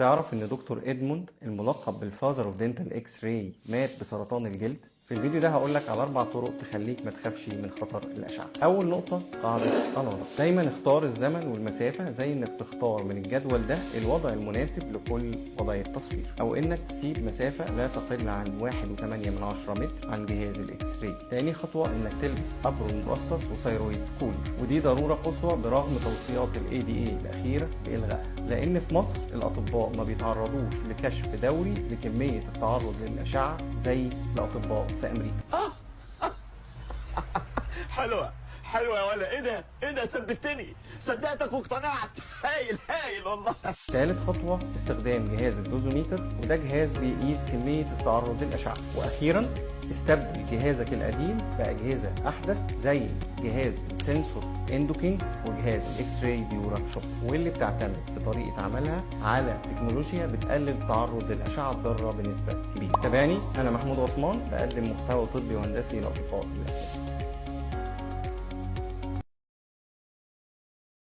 تعرف ان دكتور ادموند الملقب بال father of dental x-ray مات بسرطان الجلد؟ في الفيديو ده هقول لك على 4 طرق تخليك ما تخافش من خطر الاشعة. اول نقطة قاعدة ALARA، دايما اختار الزمن والمسافة زي انك تختار من الجدول ده الوضع المناسب لكل وضعية تصوير، او انك تسيب مسافة لا تقل عن 1.8 متر عن جهاز ال x-ray. تاني خطوة انك تلبس apron مرصص و thyroid collar، ودي ضرورة قصوى برغم توصيات ال ADA الاخيرة بالغائها، لان في مصر الاطباء ما بيتعرضوش لكشف دوري لكميه التعرض للاشعه زي الاطباء في امريكا. حلوة حلوة يا ولا، ايه ده ايه ده، ثبتني، صدقتك واقتنعت، هايل هايل والله. ثالث خطوة استخدام جهاز ال dosimeter، وده جهاز بيقيس كمية التعرض للاشعه. واخيرا استبدل جهازك القديم باجهزه احدث زي جهاز sensor EndoKing وجهاز ال x-ray DuraShot، واللي بتعتمد في طريقه عملها على تكنولوجيا بتقلل التعرض للاشعه الضارة بنسبة كبيرة. تابعني، انا محمود عثمان، بقدم محتوى طبي وهندسي لاطباء الاسنان.